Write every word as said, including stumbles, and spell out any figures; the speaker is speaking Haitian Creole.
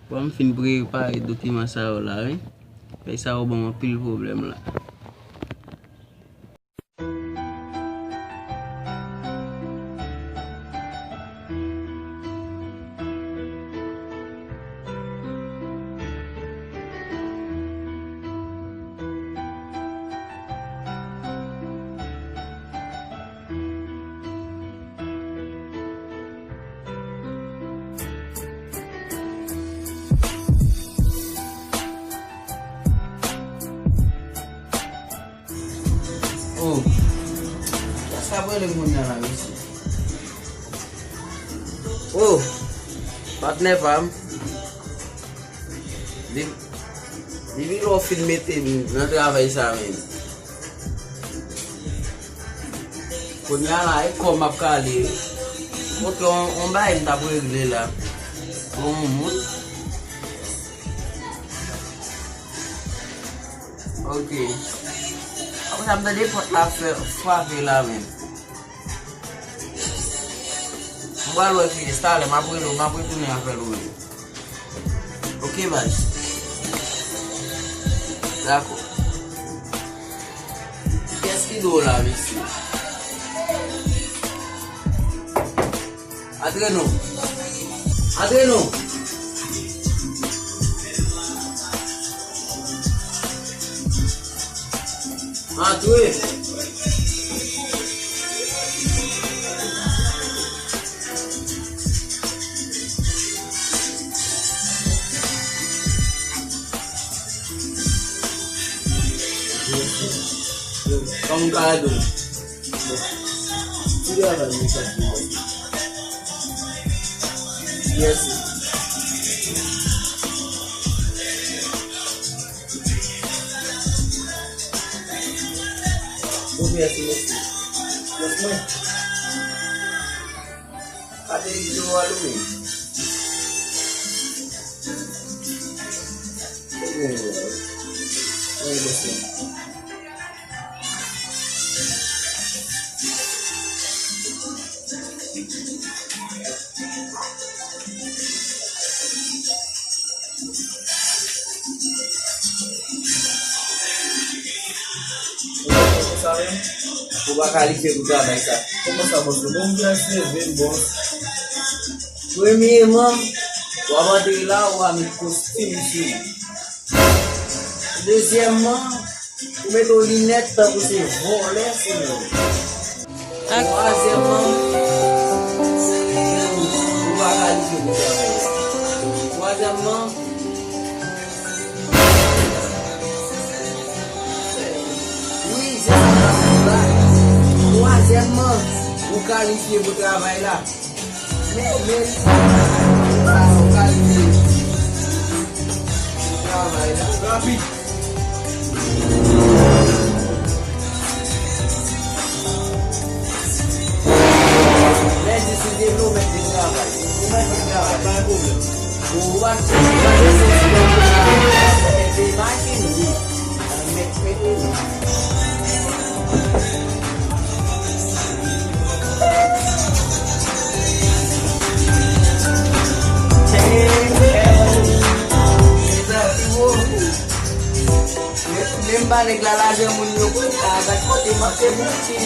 Bon, m fin prepare dokiman sa yo la, wi. Bagay sa yo ban m anpil pwoblèm la. Oh, kiyès k ap rele m kounye a la, mesye? Oh, patnè pa m. De-, depi lè w fin mete m nan travay sa menm. Kounye a la, e kò m ap kale. Montre yon, yon bagay m t ap regle la. Yon moun. Ok. Apre sa, m tande pòt la fè, frape la menm. M pral wè kiyès, talè, m ap rele w, m ap retounen avè l ou menm. Ok, baz. Dakò. Kiyès ki dwe w la, mesye? Antre non. Antre non. Antre. Kòman w ka ede w? Ti travay, mesye. Mèsi. Bon, mèsi, mèsi. Mèsi. Ate li yo a lwe. Bon, bon, bon. Ou pa kalifye pou travay sa. Kòman sa, bòs? Bon, m jan se vin, bòs. Premyeman, w ap antre la, w a met kostim sou ou. Dezyèmman, ou mete yon linèt tankou se vòlè sou ou. Twazyèmman, ou pa kalifye pou travay la. Twazyèmman, wi, se sa m ap di w la. Twazyèmman, ou kalifye pou travay la. Men, men, sa, ou kalifye. Travay la. Rapid. Lè di si te vle, ou mèt te travay. Ou mèt te travay, pa gen pwoblèm. Ou pa t, ou pa t bezwen ti travay. Epi pa fini. Menm pa nèg la, lajan moun yo pran, gad kote m ap fè bouti.